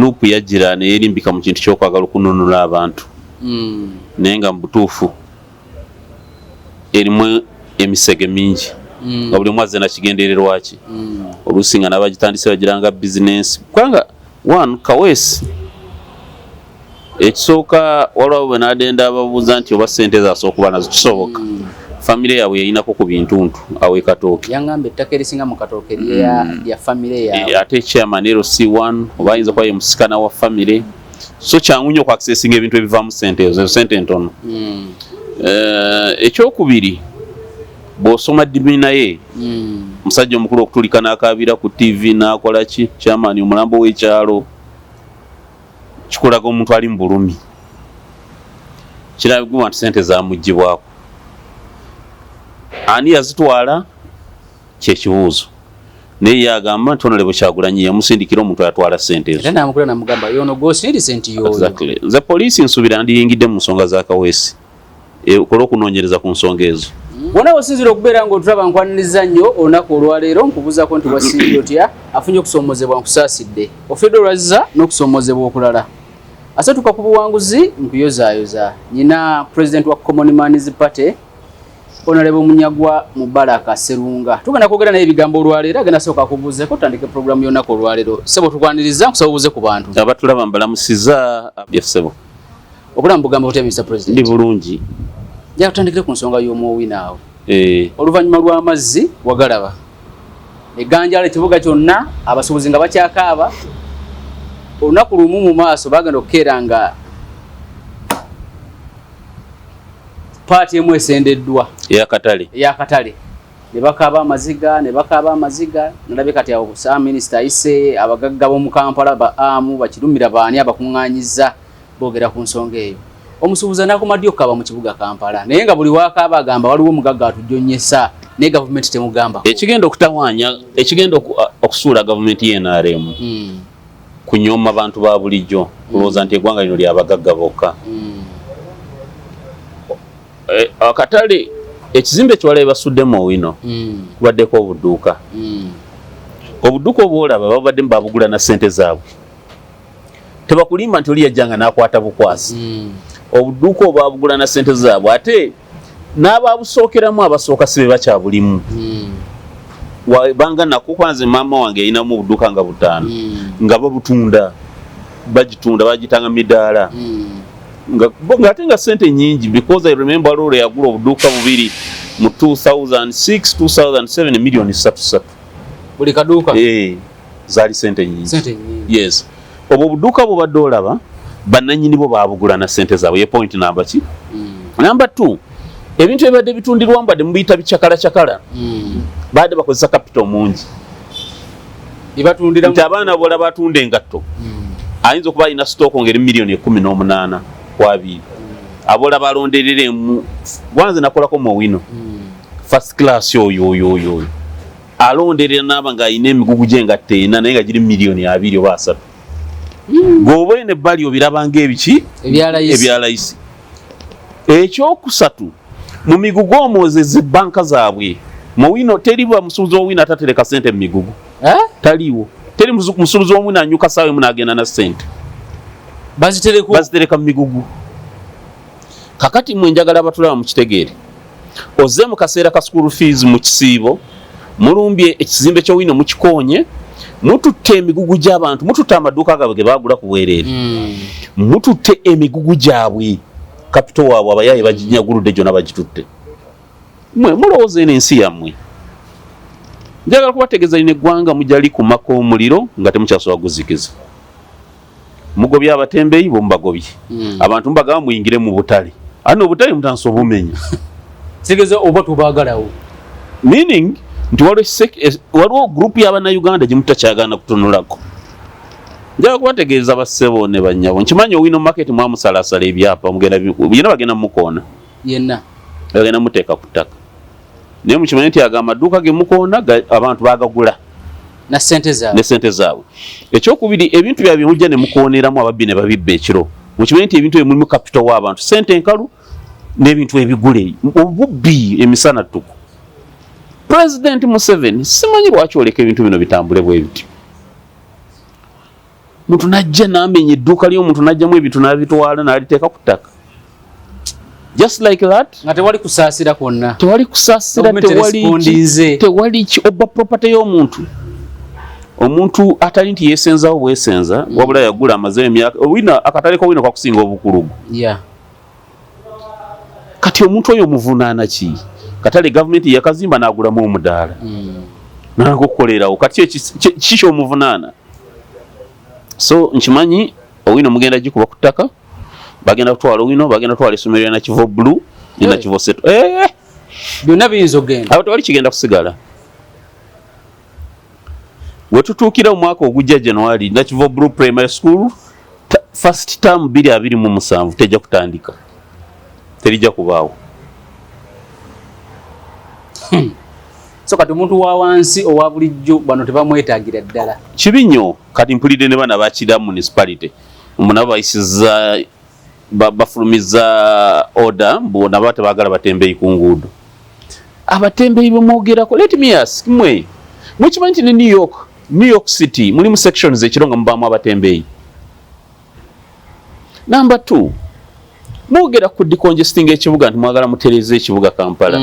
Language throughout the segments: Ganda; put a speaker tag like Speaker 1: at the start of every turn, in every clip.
Speaker 1: NUP yajjira ne yeerimbika mu kintu ky'okwagala okununula abantu naye nga mu butuufu erimu emisege mingi nga buli omu azze nakigendererwa ki. Oluusi nga n'abagitandise bagiranga bizinensi, kubanga one Kaweesi ekisooka waliwo bwe n'agenda ababuuza nti oba ssente zasobola okuba nazo kisoboka. Famire yaabwe yayinako ku bintuntu awo e Katooke.
Speaker 2: Yangamba ettaka erisinga mu Katooke lya famire yaabwe.
Speaker 1: Ate chairman LC1 oba ayinza okuba ye musikana wa famire, so kyangu nnyo okwakisesinga ebintu ebivaamu ssente ezo, ezo ssente ntono. Ekyokubiri, bw'osoma ddimi naye musajja omukulu okutulika n'akaabira ku TV n'akola ki, chairman omulambo w'ekyalo, kikulaga omuntu ali mu bulumi. Kirabiguma nti sente zamugibwako, ani yazitwala kyekibuuzo, naye ye agamba nti Honorable Kyagulanyi yamusindikira omuntu ayatwala sente ezo.
Speaker 2: Era namukula namugamba yono gwosindise nti yoyo.
Speaker 1: Exactly. Nze poliisi nsuubira ndiyingidde mu nsonga za Kaweesi okole okunoonyereza ku nsonga ezo.
Speaker 2: Wona osinzira okubeera ng'otulaba, nkwaniriza nnyo olunaku olwaleero. Nkubuuzaako nti wasiibye otya? Afunye okusoomozebwa, nkusaasidde. Ofiiddwa olwazza n'okusoomozebwa okulala, ate tuka ku buwanguzi, nkuyozaayoza. Nyina president wa Common Man's Party, Honorable Munyagwa Mubaraka Serunga, tugenda kwogera naye ebigambo olwaleero. Agenda sooka akubuuzeeko, tutandike programu y'olunaku olwaleero. Ssebo, tukwaniriza, nkusaba obuuze ku bantu.
Speaker 1: Abatulaba mbalamusiza, byessebo.
Speaker 2: Obulamu bugamba butya, Mr President?
Speaker 1: Ndi bulungi.
Speaker 2: Njagala tutandikire ku nsonga y'omwowina awo. Oluvannyuma lw'amazzi wagalaba eganjala ekibuga kyonna, abasuubuzi nga bakyakaaba. Olunaku lumu mu maaso bagenda okukeera nga paati emu esendeddwa.
Speaker 1: Eyakatale.
Speaker 2: Eyakatale, ne bakaaba amaziga, ne bakaaba amaziga. Nalabye kati awo saa minisita ayise abagagga b'omu Kampala, ba amu bakirumira baani abakuŋŋaanyiza, boogera ku nsonga eyo. Omusuubuzi anakoma ddi okukaaba mu kibuga Kampala? Naye nga buli wakaaba agamba waliwo omugagga atujonyesa, naye gavumenti temugamba.
Speaker 1: Ekigenda okutawaanya, ekigenda okusuula gavumenti y'NRM kunyooma bantu ba bulijjo, kulowooza nti eggwanga lino lyabagagga bokka. Akatale, ekizimbe ekiwala basuddemu Owino, kubaddeko obuduuka. Obuduuka obwolaba babubaddemu babugula na ssente zaabwe. Tebakulimba nti oli yajjanga n'akwata bukwasi. Obuduuka obwabugula na ssente zaabwe, ate n'ababusookeramu abasooka si be bakyabulimu. Banga nako kwanze maama wange yalinamu obuduuka nga butaano nga babutunda, bagitunda, bagitanga midaala ng'ate nga ssente nyingi, because I remember lolo yagula obuduuka bubiri mu 2006 2007, miliyoni 3 3.
Speaker 2: Buli kaduuka?
Speaker 1: Eh, zaali sente nyingi.
Speaker 2: Sente nyingi.
Speaker 1: Yes, obwo obuduuka bubadde olaba bannannyini bo baabugula na ssente zaabwe. Ye point namba ki? Namba two, ebintu ebibadde bitundirwamu badde mubiyita bicakalacakala, baadde bakozesa capital mungi.
Speaker 2: Bibatundira
Speaker 1: nti abaana bola batunda engatto, ayinza okuba alina stock ngeri miliyoni 18 ku 20. Abola balonderera emu gwanze nakolako mu Owino first class, oyo oyo oyo oyo alonderera naaba ng'alina emigugu gy'engatto ena naye nga giri miliyoni 20 oba 30. Gweoba eno ebbali obiraba ng'ebiki?
Speaker 2: Ebyalayisi.
Speaker 1: Ebyalayisi. Ekyokusatu, mu migugu omwo ze banka zaabwe. Mowino teri bwa musuubuzi w'Owino atatereka sente mu migugu.
Speaker 2: Eh?
Speaker 1: Taliiwo. Teri musuubuzi w'Owino anyuka saawa emu n'agenda na sente.
Speaker 2: Bazitereka.
Speaker 1: Bazitereka mu migugu. Kakati mwe njagala abatulaba mukitegeere, ozze mu kaseera ka school fees, mu kisiibo, mulumbye ekizimbe ky'Owino, mukikoonye, mututte emigugu gy'abantu, mututte amaduuka gaabwe ge baagula ku bwereere, mututte emigugu gyabwe, capital waabwe abayaaye baginyaguludde gyonna, bagitutte. Mwe mulowooza eno ensi yammwe? Njagala kubategeeza, lino eggwanga mujja likumako omuliro nga temukyasobola guzikiza. Mugobye abatembeeyi bo, mubagobye. Abantu mubagamba muyingire mu butale, ate obutale mutandise obumenya.
Speaker 2: Kitegeeza oba tubaagalawo.
Speaker 1: Meaning nti waliwo group y'abannayuganda gye mutakyagaana kutunulako. Njagala kubategeeza, bassebo ne bannyabo, nkimanyi Owino Market mwamusalasala ebyapa, mugenda byonna bagenda mukoona.
Speaker 2: Yenna.
Speaker 1: Bagenda muteeka ku ttaka, naye mukimanyi nti ago amaduuka ge mukoona abantu bagagula
Speaker 2: na sente zaabwe.
Speaker 1: Ne sente zaabwe. Ekyokubiri, ebintu byabwe mujja ne mukooneramu, ababbi ne babibba ekiro. Mukimanyi nti ebintu ebyo mulimu capital w'abantu, sente enkalu n'ebintu ebigule, obubbi emisana ttuku. President Museveni, simanyi lwaki oleka ebintu bino bitambule bwe bityo. Muntu najja n'amenya edduuka ly'omuntu, n'ajjamu ebintu n'abitwala n'aliteeka ku ttaka, just like that.
Speaker 2: Nga tewali kusaasira kwonna.
Speaker 1: Tewali kusaasira.
Speaker 2: Gavumenti
Speaker 1: Tewali
Speaker 2: terespondinze.
Speaker 1: Tewali ki oba property y'omuntu, omuntu atali nti yeesenzawo bwesenza, wabula yagula amaze emyaka. Owino akatale k'Owino kakusinga obukulugu. Kati omuntu oyo omuvunaana ki? Katale gavumenti yakazimba n'agulamu omudaala nanga okukolerawo. Kati ki kyomuvunaana? So nkimanyi Owino mugenda gikuba ku ttaka, bagenda kutwala Owino, bagenda kutwala essomero lya Nakivubo Blue ne Nakivubo Seto. Eh!
Speaker 2: Byonna biyinza okugenda.
Speaker 1: Awo tewali kigenda kusigala. Wetutuukira omwaka ogujja January, Nakivubo Blue Primary School first term 2027 tejja kutandika, terijja kubaawo.
Speaker 2: So kati omuntu wa wansi owa bulijjo bano tebamwetaagira ddala.
Speaker 1: Kibi nnyo. Kati mpulidde ne bana bakira municipality mbu nabo bayisiza bafulumiza order mbu nabo tebaagala batembeeyi ku nguudo. Abatembeeyi bemwogerako, let me ask, mwe mukimanyi nti ne New York, New York City mulimu sections ekiro nga mubaamu abatembeeyi? Number two, mwogera ku decongesting ekibuga nti mwagala mutereeza ekibuga Kampala.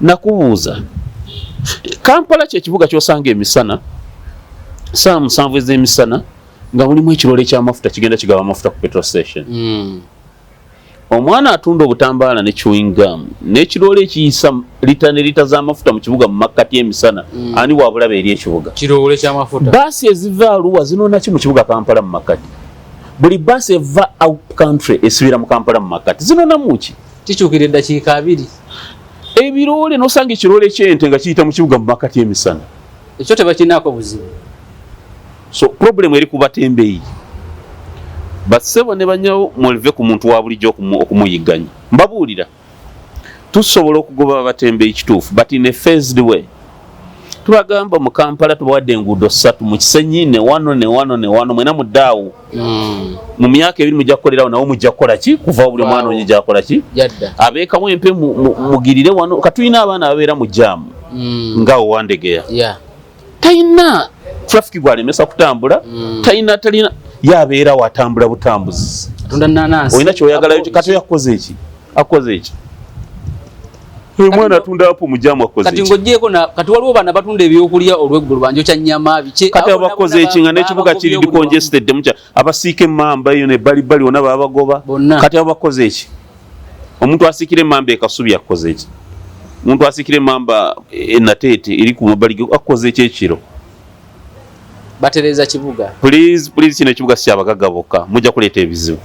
Speaker 1: Nakubuuza, Kampala kyekibuga kyosanga emisana saa 7 ez'emisana nga mulimu ekirole ky'amafuta kigenda kigaba amafuta ku petrol station. Omwana atunda obutambaala ne chewing gum n'ekirole ekiyisa lita ne lita z'amafuta mu kibuga mu makkati emisana, ani wabulaba eri ekibuga?
Speaker 2: Kirowole ky'amafuta.
Speaker 1: Baasi eziva Aluwa zinona ki mu kibuga Kampala mu makkati? Buli baasi eva out country esibira mu Kampala mu makkati, zinonamu ki?
Speaker 2: Kikyukira eddakiika 20.
Speaker 1: Ebirole, nosanga ekirole ky'ente nga kiyita mu kibuga mu makkati emisana.
Speaker 2: Ekyo tebakinaako buzibu.
Speaker 1: So problem eri ku batembeeyi. Bassebo ne banyawo, mulive ku muntu wa bulijjo okumuyigganya. Mbabuulira, tusobola okugoba abatembeeyi kituufu, but in a phased way. Tubagamba mu Kampala tubawadde enguudo ssatu, mu Kisenyi ne wano ne wano ne wano, mwena muddaawo. Mu myaka 2 mujja kukolerawo, nawo mujja kukola ki? Kuva buli omwana onye gyakola ki?
Speaker 2: Jadda.
Speaker 1: Abeekamu empe mugirire wano. Katulina abaana ababeera mu jam nga owandegeya. Talina traffic gwalemesa kutambula, talina, talina yabeerawo atambula butambuzi.
Speaker 2: Atunda nanansi.
Speaker 1: Olina kyoyagalayo? Kati oyo akoze eki? Akoze eki? Oyo mwana atunda apo mu jam akoze
Speaker 2: Kati
Speaker 1: eki?
Speaker 2: Ng'ogyeko na kati waliwo bana batunda ebyokulya olweggulo, banjokya nnyama biki.
Speaker 1: Kati
Speaker 2: Abo
Speaker 1: abo bakoze eki nga n'ekibuga kiri
Speaker 2: babagobye buli wamu.
Speaker 1: decongested? Mukya abasiika emmamba eyo nebbalibbali wonna babagoba.
Speaker 2: Bonna.
Speaker 1: Kati abo bakoze eki? Omuntu asiikira emmamba e Kasubi akoze eki? Omuntu asiikira emmamba enateete eri ku mabbali akoze eki ekiro?
Speaker 2: Batereeza kibuga.
Speaker 1: Please, please, kino ekibuga si kyabagagga bokka, mujja kuleeta ebizibu.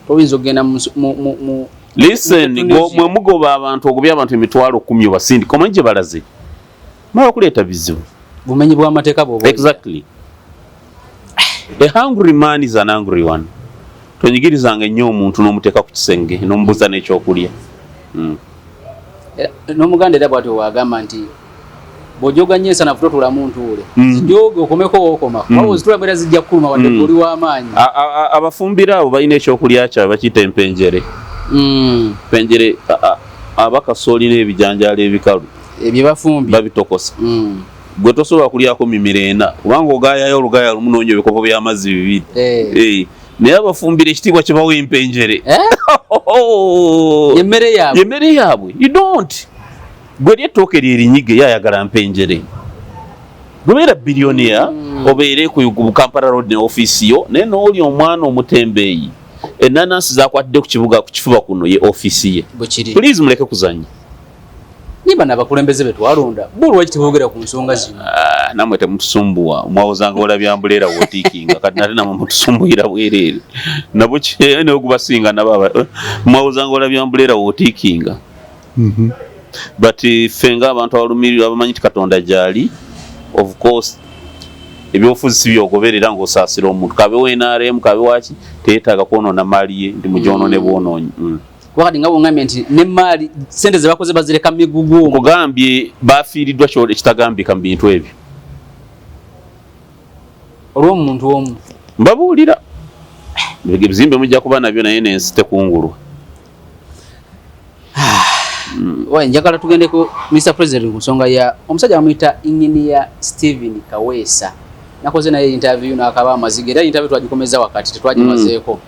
Speaker 2: Oyinza okugenda mu mu- mu- mu
Speaker 1: Listen,
Speaker 2: mu Tunisia.
Speaker 1: mwe mugoba abantu, ogobye abantu 100,000 obasindika, omanyi gye balaze? Mala kuleeta bizibu.
Speaker 2: Bumenyi bw'amateeka bw'oba.
Speaker 1: Exactly. A hungry man is an angry one. Tonyigirizanga ennyo omuntu n'omuteeka ku kisenge n'omubuuza n'ekyokulya.
Speaker 2: N'omuganda era bw'atyo wagamba nti bw'ojoga nnyo ensanafu totulamu ntuule. Zijooge okomeko wookoma, kuba bw'ozitulamu era zijja kukuluma wadde oli w'amaanyi.
Speaker 1: Abafumbira abo balina ekyokulya kyabwe bakiyita empenjere. Empenjere aba kasooli n'ebijanjaalo ebikalu.
Speaker 2: Ebye bafumbye.
Speaker 1: Babitokosa. Gwe tosobola kulyako mimiro ena kubanga ogayayo olugaya lumu noonya ebikopo by'amazzi bibiri.
Speaker 2: Eh.
Speaker 1: Eh, naye abafumbira ekitiibwa kibawa empenjere.
Speaker 2: Eh? Yemmere yaabwe.
Speaker 1: Yemmere yaabwe. You don't, gwe lya ettooke lyerinyige, ye ayagala mpenjere. Gwebeera billionaire, obeere ku Kampala Road ne ofiisi yo, naye nooli omwana omutembeeyi enanansi zakwatidde ku kibuga ku kifuba kuno ye ofiisi ye.
Speaker 2: Bwekiri.
Speaker 1: Please, muleke kuzanya.
Speaker 2: Niba bano abakulembeze be twalonda bo lwaki teboogera ku nsonga zino?
Speaker 1: Ah, namwe temutusumbuwa. Mwawozanga olabya mbuleera wotiikinga, kati nate namwe mutusumbuyira bwereere nabo neogubasinga nabo mwawozanga olabya mbuleera wotiikinga. But ffe ng'abantu abalumirirwa abamanyi nti Katonda gyali, of course ebyobufuzi si byogoberera ng'osaasira omuntu, kabe wa NRM kabe waki, teyeetaaga kwonoona maali ye nti mugyonoone bwonoonyi.
Speaker 2: Kuba kati nga bwongambye nti nemaali sente ze bakoze bazireka migugu omwo.
Speaker 1: Nkugambye bafiiriddwa ekitagambika mu bintu ebyo.
Speaker 2: Olw'omuntu omu.
Speaker 1: Mbabuulira, ebizimbe mujja kuba nabyo, naye nensi tekungulwa.
Speaker 2: Wa, njagala tugendeko, Mr President, ku nsonga ya omusajja bamuyita Engineer Stephen Kaweesa. Nakoze naye interview n'akaaba amaziga, era interview twagikomeza wakati, tetwagimazeeko.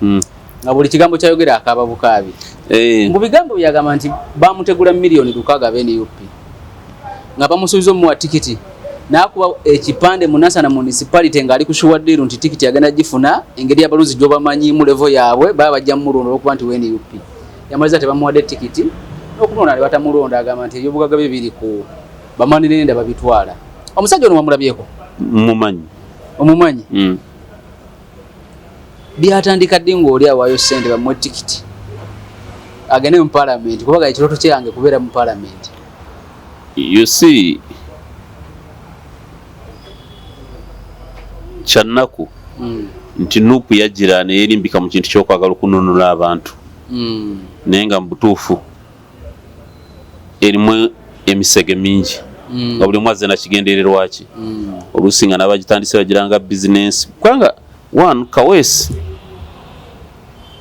Speaker 2: Nga buli kigambo kyayogera akaaba bukaabi. Mu bigambo byagamba nti bamutegula 6 million ba NUP nga bamusuubiza omuwa tikiti, n'akuba ekipande mu Nansana Municipality ng'ali ku sure deal nti tikiti agenda gifuna, engeri abalonzi gy'obamanyiimu, level yaabwe, baba bajja mumulonda olwokuba nti wa NUP. Yamaliza tebamuwadde tikiti, n'okumulonda ne batamulonda. Agamba nti ebyobugagga bye biri ku bamanirenda babitwala. Omusajja ono wamulabyeko?
Speaker 1: Mumanyi.
Speaker 2: Omumanyi? Byatandika ddi ng'oli awaayo ssente bamuwe tikiti agende mu palamenti? Kubaga ekirooto kyange kubeera mu palamenti.
Speaker 1: You see, kyannaku nti NUP yajjira neyerimbika mu kintu kyokwagala okununula abantu, naye nga mu butuufu erimu emisege mingi, nga buli omu azze nakigendererwa ki. Oluusi nga n'abagitandise bagiranga bizinensi, kubanga one Kaweesi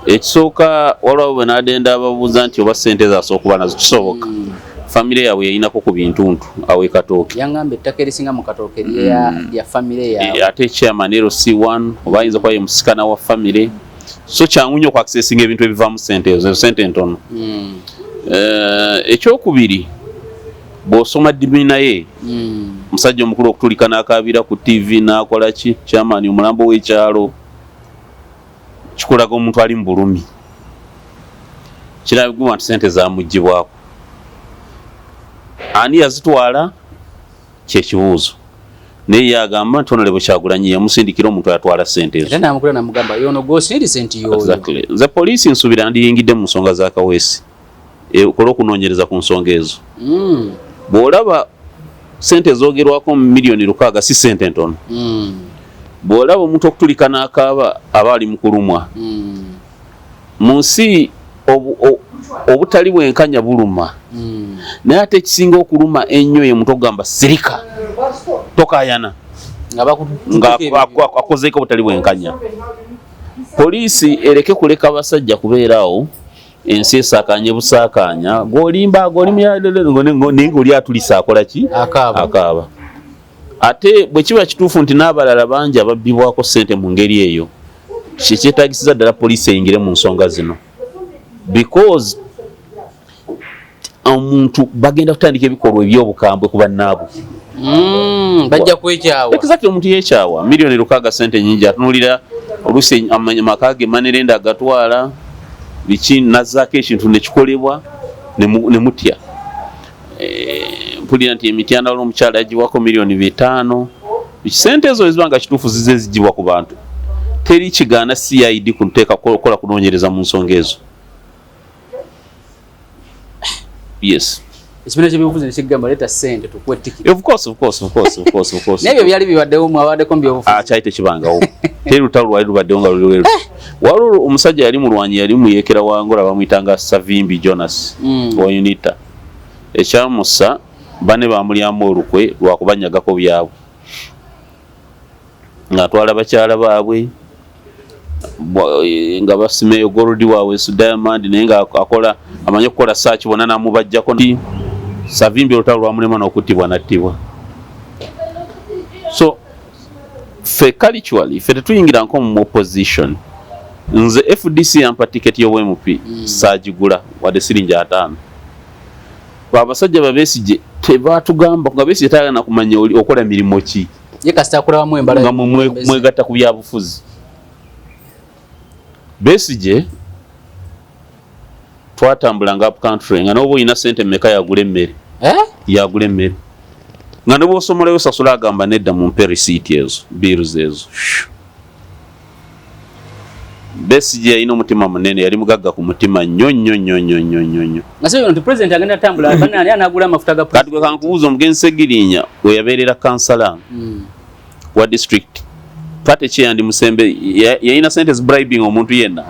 Speaker 1: ekisooka waliwo bwe n'agenda ababuuza nti oba ssente zasobola okuba nazo, kisoboka. Famire yaabwe yayinako ku bintuntu awo e Katooke.
Speaker 2: Yangamba ettaka erisinga mu Katooke lya famire yaabwe.
Speaker 1: Ate chairman LC1 oba ayinza okuba ye musikana wa famire, so kyangu nnyo okuaccessinga ebintu ebivaamu ssente ezo, ezo ssente ntono. Ekyokubiri, bw'osoma ddimi naye musajja omukulu okutulika n'akaabira ku TV n'akola ki, chairman omulambo w'ekyalo, kikulaga omuntu ali mu bulumi. Kirabiguma nti sente zamugibwako, ani yazitwala kyekibuuzo, naye ye agamba nti Honorable Kyagulanyi yamusindikira omuntu ayatwala sente ezo.
Speaker 2: Era namukula namugamba yono gwosindise nti yoyo.
Speaker 1: Exactly. Nze poliisi nsuubira ndiyingidde mu nsonga za Kaweesi, ekole okunoonyereza ku nsonga ezo. Bw'olaba sente ezoogerwako mu 6 million, si sente ntono. Bw'olaba omuntu okutulika n'akaaba, aba ali mu kulumwa. Mu nsi obutali bwenkanya buluma, naye ate ekisinga okuluma ennyo ye muntu okugamba sirika tokayana
Speaker 2: nga
Speaker 1: nga
Speaker 2: bakutuuka
Speaker 1: akozeeko obutali bwenkanya. Poliisi ereke kuleka basajja kubeera awo, ensi esaakanye busaakaanya, gwolimba gwolimya, naye ngaoli atulisa akola ki?
Speaker 2: Akaaba.
Speaker 1: Akaaba. Ate bwe kiba kituufu nti n'abalala bangi ababbibwako ssente mu ngeri eyo, kyekyetagisiza ddala poliisi eyingire mu nsonga zino, because omuntu bagenda kutandika ebikolwa ebyobukambwe ku bannaabwe.
Speaker 2: Bajja kwekyawa.
Speaker 1: Exactly, omuntu yekyawa 6 million, sente nyingi, atunulira oluusi amaka ge manerenda agatwala biki, nazzaako ekintu nekikolebwa ne mutya. Mpulira nti emityanda waliwo omukyala yagiwako 5 million. Sente ezo eziba nga kituufu zize zigibwa ku bantu, teri kigaana CID kuteeka kukola kunoonyereza mu nsonga ezo, yes.
Speaker 2: Ekibiina kyebyobufuzi nekigamba leeta sente tukuwe tikiti.
Speaker 1: Of course, of course, of course, of course, of course.
Speaker 2: N'ebyo byali bibaddewo, mwabaddeko mu byobufuzi?
Speaker 1: Ah, kyali tekibangawo, teri lutalo lwali lubaddewo nga luli lweru. Waliwo omusajja yali mulwanyi, yali muyekera wa Angola, bamuyitanga Savimbi Jonas, wa UNITA. Ekyamusa, bane bamulyamu olukwe lwakubanyagako byabwe, ng'atwala bakyala baabwe, nga basimeyo gold waabwe su diamond, naye nga akola amanyi okukola search bonna namubajjako. Savimbi olutalo lwamulema n'okuttibwa nattibwa. So ffe culturally, ffe tetuyingira nko mu opposition. Nze FDC yampa tiketi y'obwa MP, saagigula wadde siringi 50. Abasajja babesigye tebatugamba, nga Besigye tayagala nakumanya oli okola mirimu ki.
Speaker 2: Ye kasita akulabamu embala.
Speaker 1: Nga mwe mwegatta ku byabufuzi. Besigye twatambulanga up country, nga noba olina sente mmeka, yagula emmere.
Speaker 2: Eh?
Speaker 1: Yagula emmere, nga ne bwosomolayo sasula, agamba nedda, mumpe receipt ezo, bills ezo. Besigye yalina omutima munene, yali mugagga ku mutima nnyo nnyo nnyo nnyo nnyo nnyo nnyo.
Speaker 2: Nga sio nti president agenda tambula bana ani anagula amafuta ga
Speaker 1: Kati gwe kankubuuza, omugenzi Segirinya we yabeerera kansala wa district, party ki yandi musembe yalina sente bribing omuntu yenna?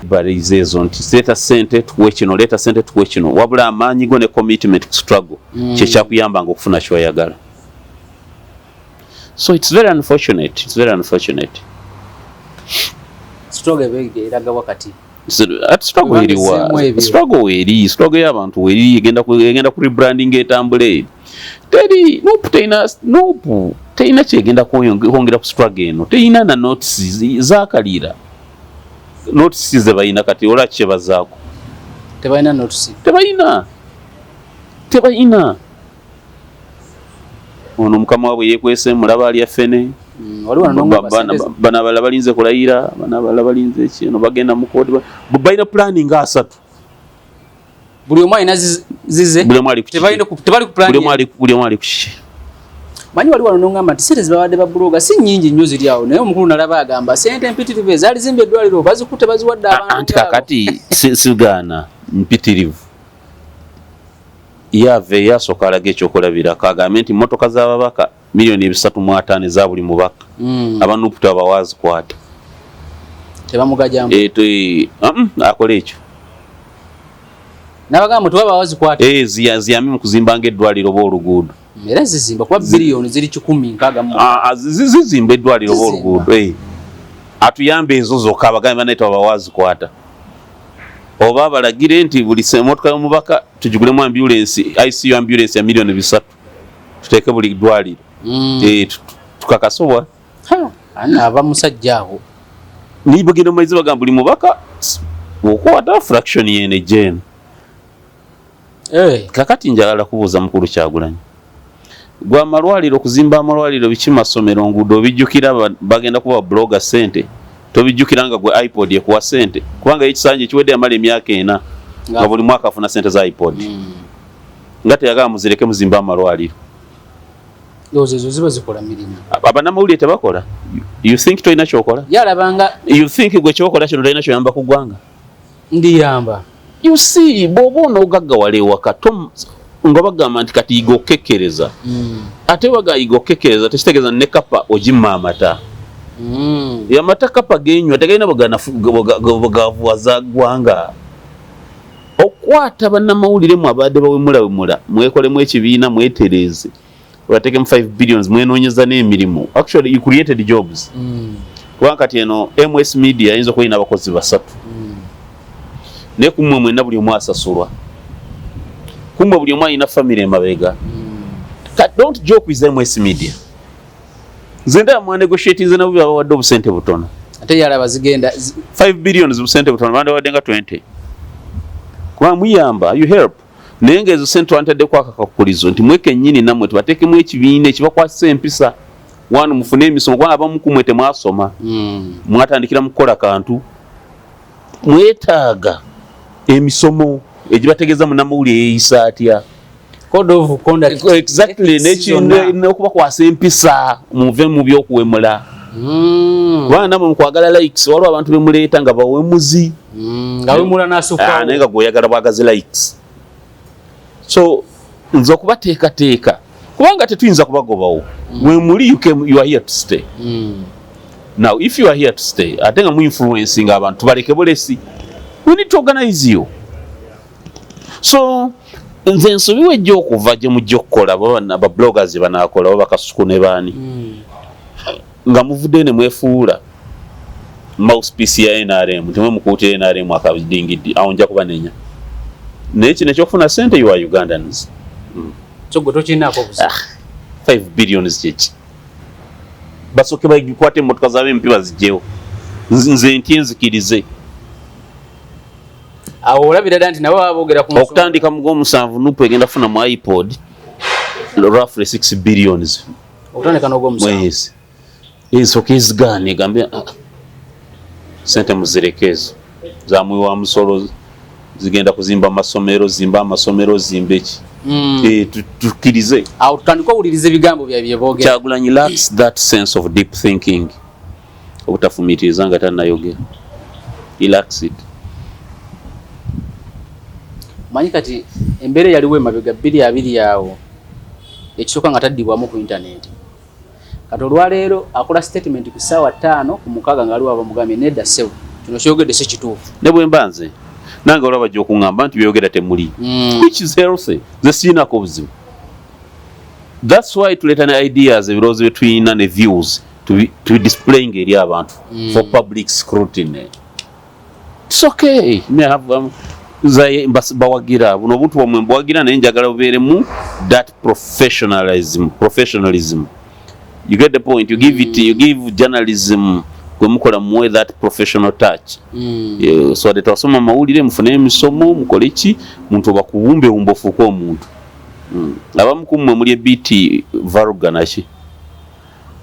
Speaker 1: Barize ezo nti leeta sente tukuwe kino, leeta sente tukuwe kino, wabula amaanyi go ne commitment ku struggle kyekyakuyambanga okufuna kyoyagala. So it's very unfortunate, it's very unfortunate.
Speaker 2: Struggle ebege eraga wakati.
Speaker 1: Ati struggle
Speaker 2: Kubanga
Speaker 1: eriwa?
Speaker 2: esseemu ebyo.
Speaker 1: Struggle weeri, struggle y'abantu weeri, egenda ku rebranding, etambule. Teri NUP, terina NUP. Terina kyegenda kwongera ku struggle eno. Terina na notice zakalira, notice ze balina kati olwa kyebazaako.
Speaker 2: Tebalina notice.
Speaker 1: Tebalina, tebalina. Ono mukama waabwe yekwese, mulaba alya ffene. Bano abalala balinze kulayira, bano abalala balinze kino, bagenda mu kooti, balina planning asatu.
Speaker 2: Buli omu alina zize.
Speaker 1: Buli omu ali ku buli omu ali ku kiki.
Speaker 2: Manyi wali wano nongamba nti sente zibabadde ba blogger si nnyingi nnyo ziri awo, naye omukulu nalaba agamba sente empitirivu ezaali zimba eddwaliro bazikutte, baziwadde abantu.
Speaker 1: Anti kakati sigaana mpitirivu, yava eyasooka alaga ekyokulabirako, agambe nti motoka z'ababaka 350 miliyoni eza buli mubaka, aba NUP tabawazikwata.
Speaker 2: Tebamugajambo.
Speaker 1: Akola ekyo.
Speaker 2: Nabagamba tewaba wazikwata.
Speaker 1: Ziyambe mu kuzimba ng'eddwaliro oba oluguudo.
Speaker 2: Era zizimba, kuba biliyoni ziri 160.
Speaker 1: Zizimba eddwaliro oba oluguudo. Atuyambe ezo zokka, abagambe banaye tewaba wazikwata, oba balagire nti buli motoka y'omubaka tugigulemu ambulance, ICU ambulance ya 3 miliyoni, tuteeke buli ddwaliro. Tukakase obwa
Speaker 2: Ana aba musajja awo.
Speaker 1: Nibagenda mumaizi, bagamba buli mubaka okwata fraction yene jeno. Kakati njagala kubuuza mukulu Kyagulanyi, gwe amalwaliro, okuzimba amalwaliro, biki, masomero, nguudo, obijjukira bagenda kuba blogger sente? Tobijjukira nga gwe iPod ekuwa sente? Kubanga ekisanja ekiwedde yamala emyaka 4 nga buli mwaka afuna sente za iPod, nga teyagala muzireke muzimbe amalwaliro.
Speaker 2: Ndowooza ezo ziba zikola mirimu.
Speaker 1: Abanamawulire tebakola? You think tolina kyokola?
Speaker 2: Yalabanga.
Speaker 1: You think gwe kyokola kino tolina kyoyamba ku ggwanga?
Speaker 2: Ndiyamba.
Speaker 1: You see, bw'oba onogaggawala ewaka nga bagamba nti kati yiga okukekkereza, ate baga yiga okukekkereza tekitegeeza ne kapa ogimma amata. Amata kapa genywa tegalina bwegavuwaza ggwanga. Okwata bannamawulire mu abadde bawemulawemula, mwekolemu ekibiina, mwetereeze, batekemu 5 billions, mwenoonyeza n'emirimu. Actually you created jobs, kubanga kati eno MS Media ayinza okuba erina abakozi basatu, naye kumwe mwenna buli omu asasulwa, kumwe buli omu alina family emabega. Don't joke with MS Media. Nze ndaba mwanegotiatinze nabo, babawadde obusente butono.
Speaker 2: Ate yalaba zigenda
Speaker 1: 5 billions busente butono, bandawadde nga 20, kubanga muyamba, you help, naye ngaezo sente twantaddeko akakakulizo nti mwe kennyini nammwe tubateekemu ekibiina ekibakwasisa empisa wano, mufune emisomo, kubanga abamu kumwe temwasoma. Mwatandikira mu kukola kantu, mwetaaga emisomo egibategeeza munnamawulire yeeyisa atya.
Speaker 2: Code of conduct.
Speaker 1: Exactly.
Speaker 2: Ethics zonna.
Speaker 1: N'okubakwasa empisa, muve mu byokuwemula, kubanga namwe mukwagala likes, waliwo abantu bemuleeta nga bawemuzi.
Speaker 2: Nga wemula n'asukkawo.
Speaker 1: Naye nga gweoyagala bwagazi likes. So nze okubateekateeka, kubanga tetuyinza kubagobawo, wemuli you came, you are here to stay. Now if you are here to stay, ate nga muinfluencing abantu, tubaleke bulesi? We need to organize you. So nze ensobi wejja okuva gye mujja okukola, ba bloggers banakola oba bakasuku ne baani, nga muvudde ne mwefuula mouthpiece ya NRM, nti mwe mukuutira NRM akadingiddi, awo nja kubanenya. Naye kino ekyokufuna sente, you are Ugandans.
Speaker 2: So gwe tokirinako obuzibu?
Speaker 1: 5 billions kyeki? Basooke bakwate emmotoka zabe empi bazigyewo, nze ntye nzikirize.
Speaker 2: Awo olabira ddala nti nabo baba boogera ku nsonga.
Speaker 1: Okutandika mu gw'omusanvu, NUP egenda kufuna mu iPod roughly 6 billions.
Speaker 2: Okutandika n'ogwomusanvu.
Speaker 1: Mwezi ensooka ezigaana egambe, "Ah, sente muzireke, ezo zamuwi wa musolo, zigenda kuzimba amasomero, zimba amasomero, zimba eki." Tukkirize.
Speaker 2: Awo tutandike owuliriza ebigambo byabwe bye boogera.
Speaker 1: Kyagulanyi lacks that sense of deep thinking, obutafumiitiriza nga tannayogera. He lacks it.
Speaker 2: Manyi kati embeera eyaliwo emabega 2020 awo, ekisooka nga taddibwamu ku intaneti. Kati olwaleero akola statement ku ssaawa 5 ku 6 nga aliwo abamugambye, "Nedda ssebo, kino kyogedde si kituufu."
Speaker 1: Ne bwe mba nze, nange olaba bajja okuŋŋamba nti byogera temuli, which is healthy. Nze sirinako obuzibu. That's why tuleeta ne ideas, ebirowoozo bye tulina ne views to be displaying eri abantu for public scrutiny. It's okay. Me have, nze bawagira buno obuntu bwamwe, mbawagira, naye njagala bubeeremu that professionalism. You get the point? You give it, you give journalism gwe mukola, muwe that professional touch. Yeah, so ate twasoma mawulire, mufune emisomo, mukole ki, muntu bakubumbe wumbe ofuuke omuntu. Abamu ku mmwe muli ebiti varuga naki,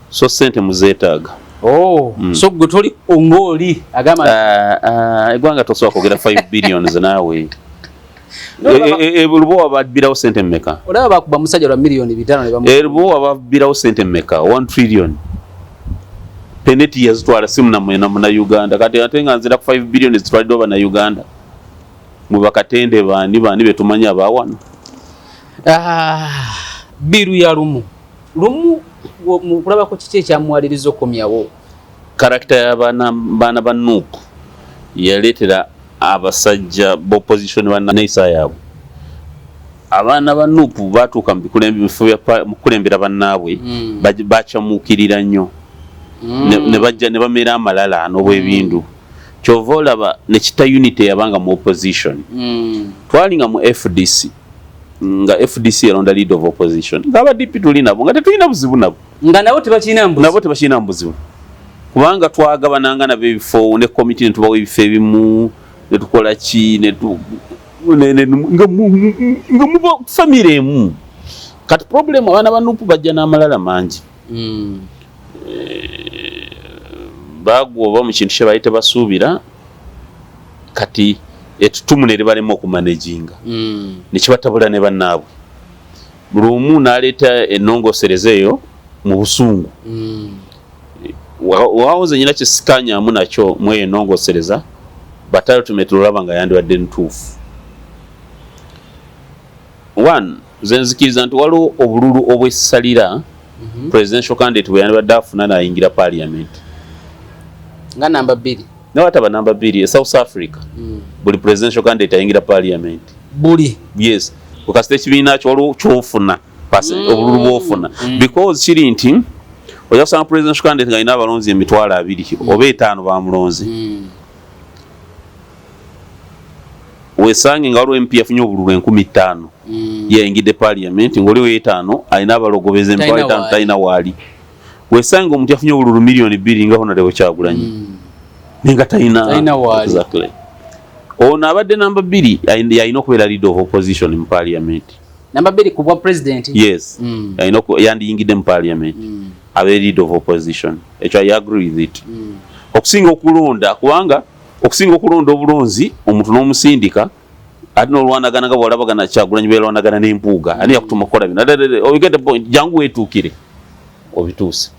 Speaker 1: so sente muzeetaaga.
Speaker 2: Oh, so gwe toli ng'oli agamba.
Speaker 1: Ah, ah, eggwanga tosobola kwogera 5 billions naawe. Lubowa babbirawo sente mmeka?
Speaker 2: Olaba bakuba musajja lwa 5 million ne bamu
Speaker 1: Lubowa babbirawo sente mmeka? 1 trillion peneti yazitwala simu namwena muna Uganda. Kati ate nga nzira ku 5 billion zitwaliddwa bana Uganda, mwe bakatende bani bani betumanyi abawano.
Speaker 2: Ah, biru ya Lumu Lumu, mu kulabako kiki ekyamuwaliriza okukomyawo?
Speaker 1: Character y'abaana baana ba NUP yaleetera abasajja b'opposition banneeyisa yaabwe. Abaana ba NUP batuuka mu bifo bya mu kukulembera bannaabwe, bakyamuukirira nnyo ne bajja ne bamera amalala n'obwebindu. Kyova olaba ne kita unity yabanga mu opposition. Twalinga mu FDC, nga FDC yalonda leader of opposition, ng'aba DP tuli nabo, nga tetulina buzibu nabo.
Speaker 2: Nga nabo tebakirina mbuzi.
Speaker 1: Nabo tebakirina buzibu, kubanga twagabananga nabo ebifo ne komiti, netubawa ebifo ebimu, netukola ki, nga muba famire emu. Kati problem, abaana ba NUP bajja n'amalala mangi. Bagwa oba mu kintu kye baali tebasuubira, kati ettutumu ne libalema okumanaginga, nekibatabula ne bannaabwe. Buli omu n'aleeta ennongoosereza eyo mu busungu. Wawoze nyina kyesikanyamu nakyo mu eyo ennongoosereza, but ultimately olaba nga yandibadde ntuufu. One, nze nzikiriza nti waliwo obululu obwessalira presidential candidate bwe yandibadde afuna n'ayingira parliament.
Speaker 2: Nga namba 2.
Speaker 1: Newataba namba 2, e South Africa buli presidential candidate ayingira parliament.
Speaker 2: Buli?
Speaker 1: Yes, okasita ekibiina kyo waliwo kyofuna, obululu bwofuna, because kiri nti ojja kusanga presidential candidate nga alina abalonzi 20,000 oba 5 bamulonzi, wesange nga waliwo MP yafunye obululu 5,000, yayingidde parliament, ngaoliwo etaano alina abalogobeza
Speaker 2: Talina
Speaker 1: 5,000
Speaker 2: waali.
Speaker 1: Talina waali. Wesange omuntu yafunye obululu 2 million nga Honorable Kyagulanyi, naye nga talina.
Speaker 2: Talina waali.
Speaker 1: Exactly. Ono abadde namba 2 yalina okubeera leader of opposition mu parliament.
Speaker 2: Namba 2 ku bwa president?
Speaker 1: Yes. Yalina yandiyingidde mu parliament, abe leader of opposition. Ekyo I agree with it, okusinga okulonda, kubanga okusinga okulonda obulonzi omuntu n'omusindika ate n'olwanagana nga bwolabagana Kyagulanyi belwanagana n'Empuuga, ani yakutuma okukola bino? Oh, you get the point? Jangu weetuukire obituuse.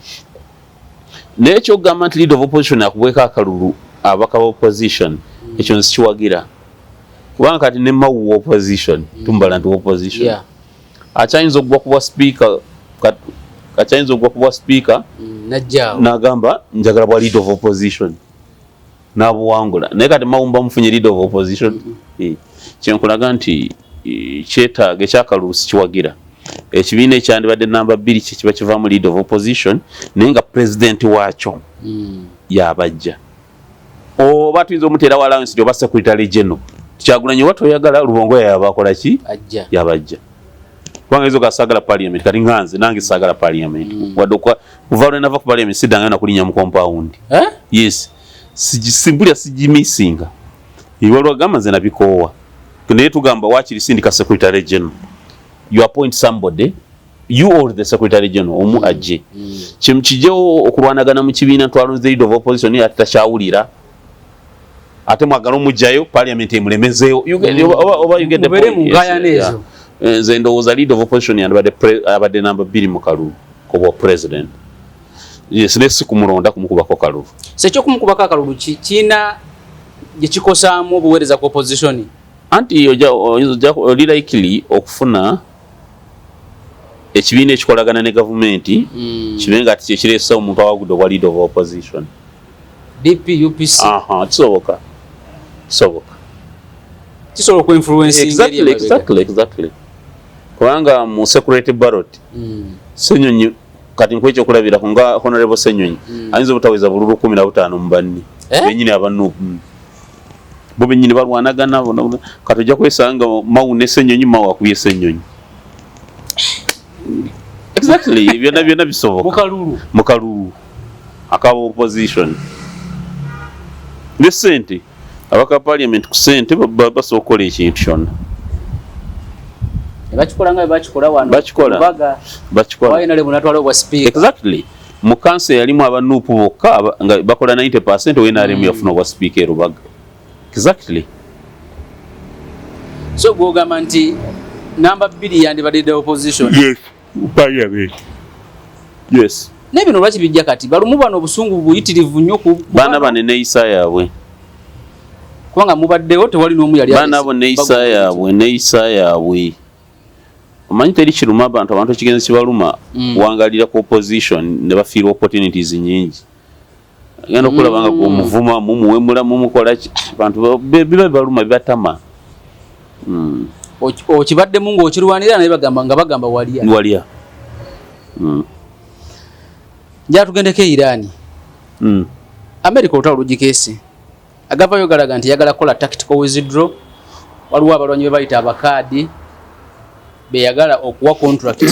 Speaker 1: Naye ekyokugamba nti leader of opposition akubweko akalulu ababaka ba opposition, ekyo nsikiwagira, kubanga kati ne Mawu wa opposition, tumbala nti opposition akyayinza okugwa ku bwa speaker, akyayinza okugwa ku bwa speaker.
Speaker 2: Najjaawo.
Speaker 1: N'agamba njagala bwa leader of opposition, n'abuwangula. Naye kati Mawumba mufunye leader of opposition. Kyenkulaga nti kyetaaga ekyakalulu sikiwagira. Ekibiina ekyandibadde namba 2 kyekiba kivaamu leader of opposition, naye nga president waakyo yabajja, oba tuyinza omuteerawo allowance oba secretary general. Kyagulanyi oba toyagala, Lubongoya yaba akola ki?
Speaker 2: Ajja.
Speaker 1: Yabajja, kubanga izo gasaagala parliament. Kati nga nze nange saagala parliament, wadde kuva lwe nava ku parliament siddangayo nakulinnya mu compound.
Speaker 2: Eh?
Speaker 1: Yes, simpulya sigimisinga. Waliwo gamba nze nabikoowa, naye tugamba wakiri sindika secretary general. You appoint somebody, you or the secretary general omu ajje. Kimu kijjewo okulwanagana mu kibiina, twalonze leader of opposition ate takyawulira, ate mwagala omugjayo parliament emulemezeewo. Oba you get the
Speaker 2: Mubeere
Speaker 1: point?
Speaker 2: mu
Speaker 1: Yes,
Speaker 2: nkaayana
Speaker 1: yeah.
Speaker 2: ezo.
Speaker 1: Nze ndowooza leader of opposition yandibadde abadde namba 2 mu kalulu kobwa president. Yes, naye si kumulonda kumukubako kalulu.
Speaker 2: So ekyokumukubako akalulu kiina gye kikosaamu obuweereza ku opposition?
Speaker 1: Anti oli likely okufuna ekibiina ekikolagana ne gavumenti kibe nga ati kyekireesa omuntu awagudde obwa leader of opposition.
Speaker 2: DP, UPC.
Speaker 1: Aha, kisoboka, kisoboka.
Speaker 2: Kisobola okuinfluencinga.
Speaker 1: Exactly, kubanga mu security ballot, Senyonyi, kati nkuwa ekyokulabirako nga Honorable Senyonyi ayinza obutaweza bululu 15 mu banne.
Speaker 2: Eh?
Speaker 1: Benyini aba NUP, bo benyini balwanagana bona. Kati ojja kwesanga Mawu ne Senyonyi, Mawu akubye Senyonyi. Exactly, byonna byonna bisoboka.
Speaker 2: Mukalulu.
Speaker 1: Mukalulu akaba opposition ne sente, abaka parliament ku sente basobola okukola ekintu kyonna.
Speaker 2: Bakikola nga bakikola wano.
Speaker 1: Bakikola.
Speaker 2: Lubaga.
Speaker 1: Bakikola.
Speaker 2: Wainale munatwala obwa speaker.
Speaker 1: Exactly, mu kanso yalimu aba NUP bokka nga bakola 90%, owa NRM yafuna obwa speaker e Rubaga. Exactly.
Speaker 2: So gwogamba nti namba 2 yandibadde the opposition?
Speaker 1: Yes, parliament, yes.
Speaker 2: Naye bino lwaki bijja kati? Balumu bano obusungu buyitirivu nnyo
Speaker 1: Baana bano neeyisa yaabwe.
Speaker 2: Kubanga mubaddewo, tewali n'omu yali
Speaker 1: Baana abo neeyisa yaabwe, neeyisa yaabwe. Omanyi teri kiruma abantu, abantu ekigenzi kibaluma kuwangalira ku opposition ne bafiirwa opportunities nyingi. Agenda okulaba nga gwomuvuma, mumuwemula, mumukola ki, abantu biba bibaluma, bibatama.
Speaker 2: Okibaddemu ng'okirwanira, naye bagamba nga bagamba walya.
Speaker 1: Walya.
Speaker 2: Njala tugendeko e Iran. America olutalo lugikeese, agavayo galaga nti yagala kukola tactical withdraw. Waliwo abalwanyi be bayita abakaadi beyagala okuwa contract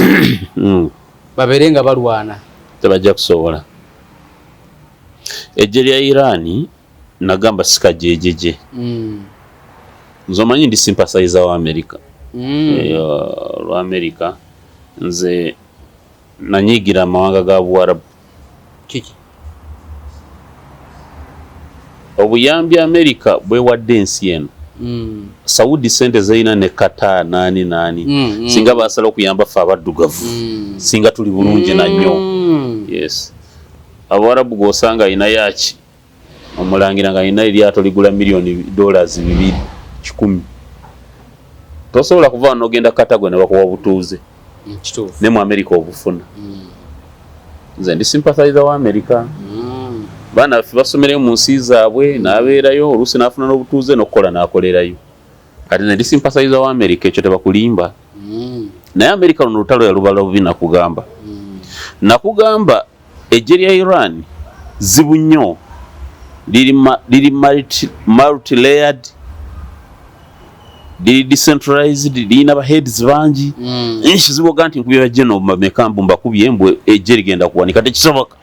Speaker 2: babeere nga balwana.
Speaker 1: Tebajja kusobola. Ejje lya Iran nagamba sikajejeje. Nze omanyi ndi sympathizer wa America. Lwa America nze nanyigira amawanga ga Buwarabu.
Speaker 2: Kiki?
Speaker 1: Obuyambi America bwewadde ensi eno, Saudi sente zeyina ne Qatar nani nani, singa basala okuyamba ffe abaddugavu, singa tuli bulungi nannyo. Yes, Abawarabu gwosanga alina yaki omulangira nga alina eryato ligula $200 million, tosobola kuva wano nogenda Katagwe ne bakuwa obutuuze.
Speaker 2: Kituufu.
Speaker 1: Ne mu America obufuna. Nze ndi sympathizer wa America. Baana baffe basomereyo mu nsi zaabwe, n'abeerayo, oluusi n'afuna n'obutuuze n'okukola n'akolerayo. Kati nze ndi sympathizer wa America, ekyo tebakulimba. Naye America luno olutalo yalubala bubi. Nakugamba, nakugamba ejje lya Iran zibu nnyo, liri multi-layered, liri decentralized, lirina ba heads bangi. Kizibu oga nti nkubye bajeno bameka mbu mbakubye, mbu ejje ligenda kuwanika, tekisoboka.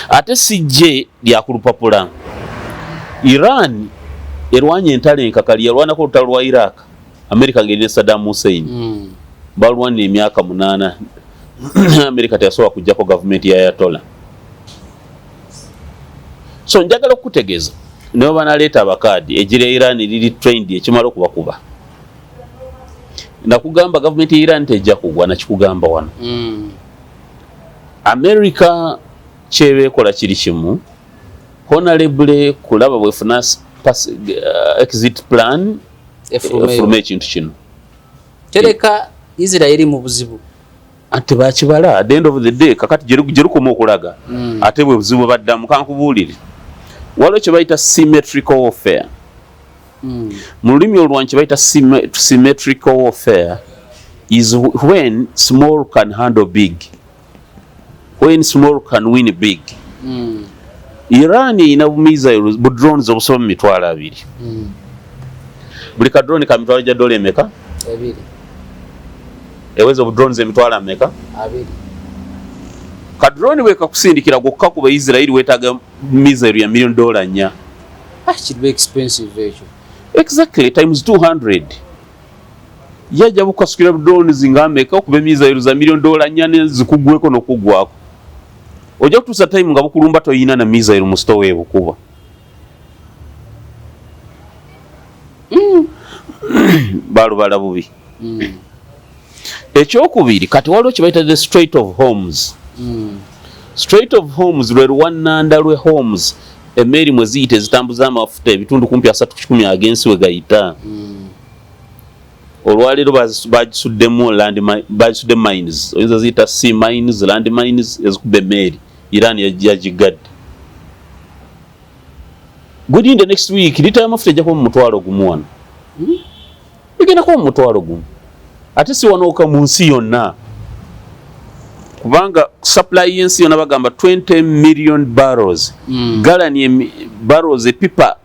Speaker 1: Ate si jje lya ku lupapula. Iran erwanya entalo enkakali, yalwanako olutalo lwa Iraq, America ng'erina Saddam Hussein. Balwanira emyaka 8, America teyasobola kujjako gavumenti ya Ayatollah. So njagala okukutegeeza, nibo banaleeta abakaadi, ejje lya Iran liri trained ekimala okubakuba. Nakugamba gavumenti ya Iran tejja kugwa, nakikugamba wano. America kyebeekola kiri kimu, honorable kulaba bwefuna exit plan.
Speaker 2: Efulumeyo.
Speaker 1: Efulume ekintu kino.
Speaker 2: Tereka Isiraeri mu buzibu.
Speaker 1: Ate bakibala at the end of the day. Kakati gye lukoma okulaga ate bwe buzibu bwe baddamu. Kankubuulire, waliwo kye bayita symmetrical warfare. Mu lulimi olwanyi kye bayita symmetrical warfare is when small can handle big, when small can win big. Iran erina bu missile, bu drones obusoba mu 20,000. Buli ka drone ka mitwalo gya dola emeka?
Speaker 2: 2.
Speaker 1: Eweza obu drones emitwalo ameka?
Speaker 2: 20.
Speaker 1: Ka drone bwe kakusindikira gwokka kuba Israeli, weetaaga missile ya $4 million.
Speaker 2: Ah, kiriba expensive ekyo.
Speaker 1: Exactly, times 200. Yajja bukasukira drones nga ameka okuba emissile za $4 million ne zikugweko n'okugwako. Ojja kutuusa time nga bukulumba toyina na missile mu store ebukuba. Balubala bubi. Ekyokubiri, kati waliwo kye bayita the Strait of Hormuz. Strait of Hormuz lwe luwannanda lwe Hormuz, emmeeri mwe ziyita ezitambuza amafuta, ebitundu kumpi 30 ag'ensi we gayita. Olwaleero bagisuddemu land, bagisuddemu mines, oyinza ziyita sea mines, land mines ezikuba emmeeri. Iran yagigadde. Within the next week lita y'amafuta ejja kuba mu 10,000 wano. Egenda kuba mu 10,000, ate si wanooka, mu nsi yonna, kubanga supply y'ensi yonna bagamba 20 million barrels, galani barrels, epipa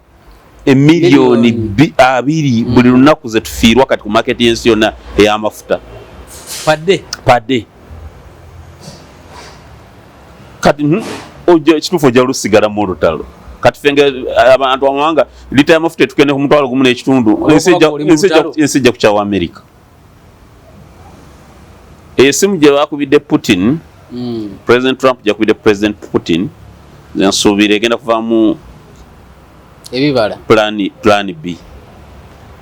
Speaker 1: emiliyoni
Speaker 2: Miliyoni.
Speaker 1: 20 buli lunaku zetufiirwa kati ku market y'ensi yonna ey'amafuta.
Speaker 2: Padde.
Speaker 1: Padde. Kati ojja ekituufu ojja lusigala mu lutalo. Kati ffe nga abantu amawanga, lita y'amafuta etukende ku 1,500. Ensi ejja kukyawa Amerika. Esimu gye bakubidde Putin, President Trump gyakubidde President Putin, nsuubira egenda kuvaamu
Speaker 2: ebibala.
Speaker 1: Plan B.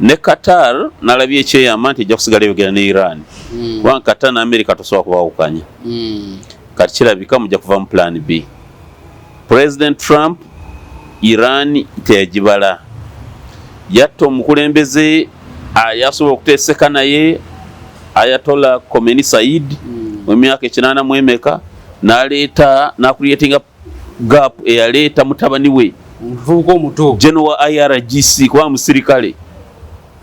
Speaker 1: Ne Qatar nalabye ekyeyama nti ejja kusigala eyogera ne Iran, kubanga Qatar ne America tosobola kubawukanya. Kati kirabika mujja kuvamu plan B. President Trump Iran teyagibala, yatta omukulembeze yasobola okuteeseka naye, Ayatollah Khomeini Said, mu myaka 86 n'aleeta n'acreatinga gap eyaleeta mutabani we.
Speaker 2: Omuvubuka omuto.
Speaker 1: General wa IRGC, kuba musirikale.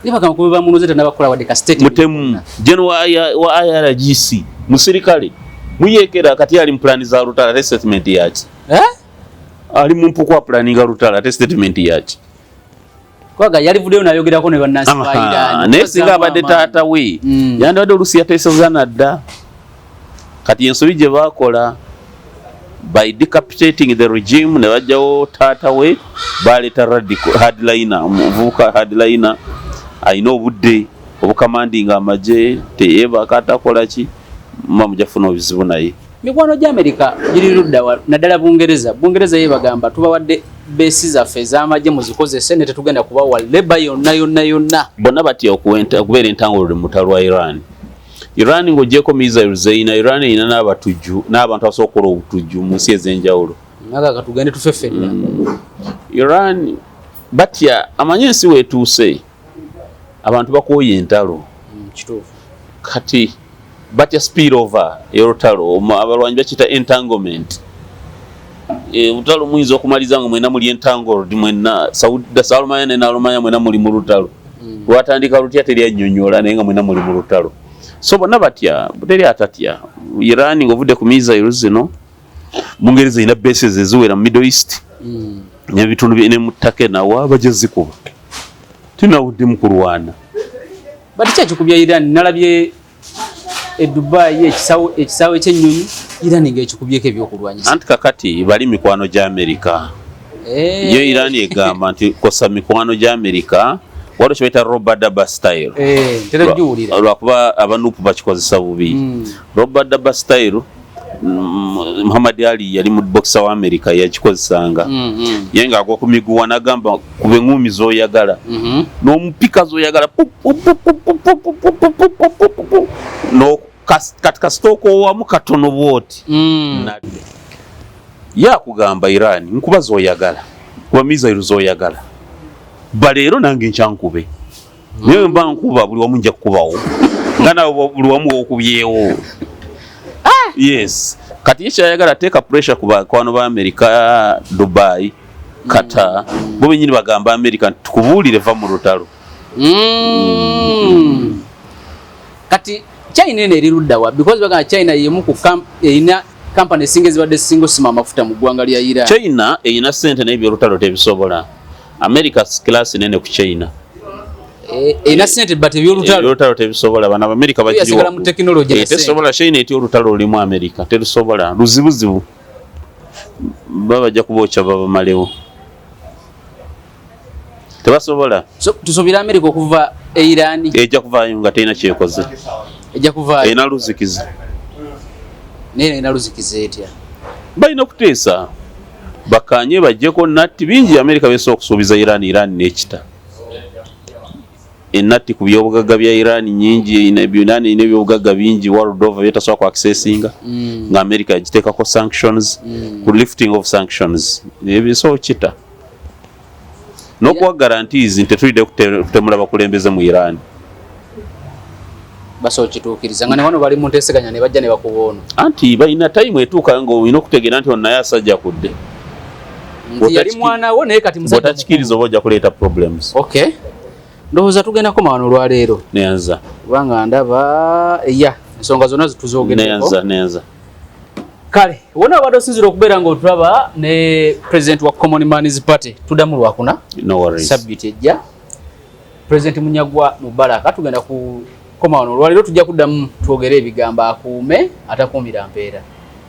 Speaker 2: Bamunoze tanabakola wadde ka statement.
Speaker 1: Mutemu general wa IRGC, musirikale muyekera. Kati ali mu plani za lutalo, ate statement yaki?
Speaker 2: Eh?
Speaker 1: Ali mu mpuku aplaninga lutalo, ate statement yaki?
Speaker 2: Kwaga yalivuddeyo nayogerako ne bannansi ba Iran.
Speaker 1: Naye singa abadde taata we, yandibadde oluusi yateeseza nadda. Kati ensobi gye baakola by decapitating the regime ne bajjawo taata we, baleeta radical hardliner, omuvubuka hardliner alina obudde obucommandinga amagye, teyeebaka, atakola ki, muba mujja kufuna obuzibu naye.
Speaker 2: Mikwano gya Amerika giri ludda wa? Naddala Bungereza. Bungereza ye bagamba, tubawadde base zaffe ez'amagye muzikozese, ne tetugenda kubawa leba yonna yonna yonna.
Speaker 1: Bonna batya okubeera entangulule mu lutalo lwa Iran. Iran ng'ogyeko missiles eyina, Iran erina n'abatujju n'abantu abasobola okukola obutujju mu nsi ez'enjawulo.
Speaker 2: Naga katugende tufe ffenna.
Speaker 1: Iran batya, amanye ensi weetuuse, abantu bakooye entalo.
Speaker 2: Kituufu.
Speaker 1: Kati batya spill over ey'olutalo. Abalwanyi bakiyita entanglement. Olutalo muyinza okumaliza nga mwena muli entangled mwenna. Salumanya ne nalumanya, mwena muli mu lutalo. Lwatandika lutya teri annyonnyola, naye nga mwena muli mu lutalo. So bonna batya, teri atatya Iran ng'ovudde ku missiles zino. Bungereza erina bases eziwera mu Middle East n'ebitundu ne mu Turkey, nawa bajja zikuba tinawudde mu kulwana.
Speaker 2: But ki ekikubya Iran? Nalabye e Dubai ekisaawe ky'ennyonyi, Iran ng'ekikubyeko ebyokulwanyisa.
Speaker 1: Anti kakati bali mikwano gya Amerika. Yo Iran egamba nti kosa mikwano gya Amerika, waliwo kye bayita rope-a-dope style.
Speaker 2: Eh, ntera giwulira.
Speaker 1: Lwakuba abanupu bakikozesa bubi. Rope-a-dope style, Muhammad Ali yali mu boxer wa Amerika, yakikozesanga. Ye ng'agwa ku miguwa n'agamba, kuba eŋŋumi z'oyagala n'omupika z'oyagala, pu, pu, pu, pu, pu, pu, pu, pu, pu, pu, pu, pu, pu, pu. Kati kasita okoowamu katono bw'oti. Nadde ye akugamba, Iran, nkuba z'oyagala, kuba missile z'oyagala, baleero nange nkyankube, naye mba nkuba buli wamu nja kukubawo nga nawe buli wamu wokubyewo. Yes, kati ye kyayagala teeka pressure ku bakwano ba Amerika, Dubai, Qatar, bo benyini bagamba Amerika nti tukubuulire, va mu lutalo.
Speaker 2: Kati China eno eri ludda wa? Because bagamba China yemu ku erina kampani esinga ezibadde zisinga osima amafuta mu ggwanga lya Iran.
Speaker 1: China erina sente naye byolutalo tebisobola. America class nene ku China.
Speaker 2: Erina sente but ebyolutalo
Speaker 1: Ebyolutalo tebisobola. Bano Abamerika bakiri
Speaker 2: Yasigala mu
Speaker 1: waggulu.
Speaker 2: technology na sente.
Speaker 1: Tesobola. China etya olutalo olulimu America? Terusobola, luzibuzibu, baba bajja kubookya babamalewo, tebasobola.
Speaker 2: So tusuubira America okuva e Iran?
Speaker 1: Ejja kuvaayo nga terina kyekoze.
Speaker 2: Ejja kuvaayo?
Speaker 1: Erina luzikiza.
Speaker 2: Naye erina luzikiza etya?
Speaker 1: Balina okuteesa bakanye bajjeko natti bingi. Amerika besobola okusuubiza Iran, Iran nekita enatti ku byobugagga bya Iran nyingi. Iran erina ebyobugagga bingi world over byetasobola ku accessinga, nga America yagiteekako sanctions. Ku lifting of sanctions ebisobola okita n'okuwa guarantees nti tetulidde kutemula bakulembeze mu Iran.
Speaker 2: Basobola okituukiriza nga ne wano bali mu nteeseganya ne bajja ne bakuba ono?
Speaker 1: Anti balina time etuuka nga olina okutegeera nti ono naye asajja kudde.
Speaker 2: Nti yali mwana wo naye kati musajja.
Speaker 1: Bw'otakikiriza oba ojja kuleeta problems.
Speaker 2: Okay, ndowooza tugenda koma wano olwaleero.
Speaker 1: Neyanza.
Speaker 2: Kubanga ndaba ya ensonga zonna zituzogeddeko.
Speaker 1: Neyanza, neyanza.
Speaker 2: Kale wona obadde osinzira okubeera ng'otulaba ne president wa Common Man's Party, tuddamu Lwakuna.
Speaker 1: No worries.
Speaker 2: Sabiti ejja, President Munyagwa Mubaraka. Tugenda kukoma wano olwaleero, tujja kuddamu twogere ebigambo. Akuume atakuumira mpeera.